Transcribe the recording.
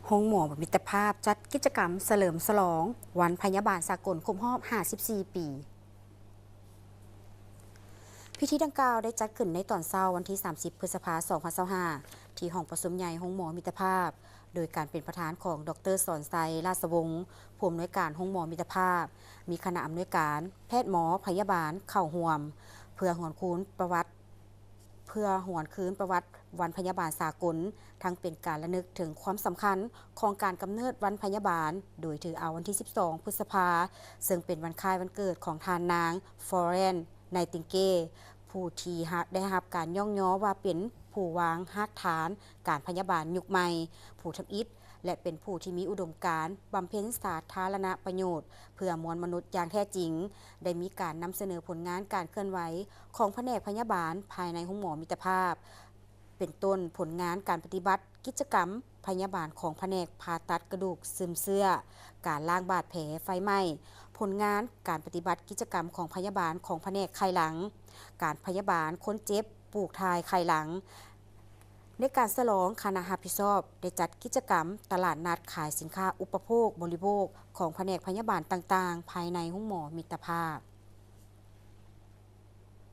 ໂຮງໝໍມິດຕະພາບຈັດກິດຈະກຳສະເຫຼີມສະຫຼອງວັນພະຍາບານສາກົນຄົບຮອບຫ້າສິບສີ່ປີ. ພິທີດັ່ງກ່າວໄດ້ຈັດຂຶ້ນໃນຕອນເຊົ້າວັນທີສາມສິບ ພຶດສະພາ ສອງພັນຊາວຫ້າ ທີ່ຫ້ອງປະຊຸມໃຫຍ່ໂຮງໝໍມິດຕະພາບ ໂດຍການເປັນປະທານຂອງ ດອກເຕີ ສອນໄຊ ລາຊະວົງ ຜູ້ອຳນວຍການໂຮງໝໍມິດຕະພາບ, ມີຄະນະອຳນວຍການ, ແພດໝໍ, ພະຍາບານເຂົ້າຮ່ວມ ເພື່ອຫວນຄືນປະຫວັດ ເພື່ອຫວນຄືນປະຫວັດວັນພະຍາບານສາກົນ, ທັງເປັນການລະນຶກເຖິງຄວາມສຳຄັນຂອງການກຳເນີດວັນພະຍາບານ, ໂດຍຖືເອົາວັນທີສິບສອງ ພຶດສະພາ ເຊິ່ງເປັນວັນຄ້າຍວັນເກີດຂອງທ່ານນາງ Florence Nightingale ຜູ້ທີ່ໄດ້ຮັບການຍ້ອງຍໍວ່າເປັນຜູ້ວາງຮາກຖານການພະຍາບານຍຸກໃໝ່, ຜູ້ທຳອິດ ແລະ ເປັນຜູ້ທີ່ມີອຸດົມການບຳເພັນສາທາລະນະປະໂຫຍດເພື່ອມວນມະນຸດຢ່າງແທ້ຈິງ, ໄດ້ມີການນຳສະເໜີຜົນງານການເຄື່ອນໄຫວຂອງພະແນກພະຍາບານພາຍໃນໂຮງໝໍມິດຕະພາບ, ເປັນຕົ້ນຜົນງານການປະຕິບັດກິດຈະກຳພະຍາບານຂອງພະແນກຜ່າຕັດກະດູກຊຶມເຊື້ອ, ການລ້າງບາດແຜໄຟໄໝ້, ຜົນງານການປະຕິບັດກິດຈະກຳຂອງພະຍາບານຂອງພະແນກໄຂ້ຫຼັງ, ການພະຍາບານຄົນເຈັບປູກຖ່າຍໄຂ້ຫຼັງ. ໃນການສະຫຼອງ, ຄະນະຮັບຜິດຊອບໄດ້ຈັດກິດຈະກຳຕະຫຼາດນັດຂາຍສິນຄ້າອຸປະໂພກບໍລິໂພກຂອງພະແນກພະຍາບານຕ່າງໆ ພາຍໃນໂຮງໝໍມິດຕະພາບ.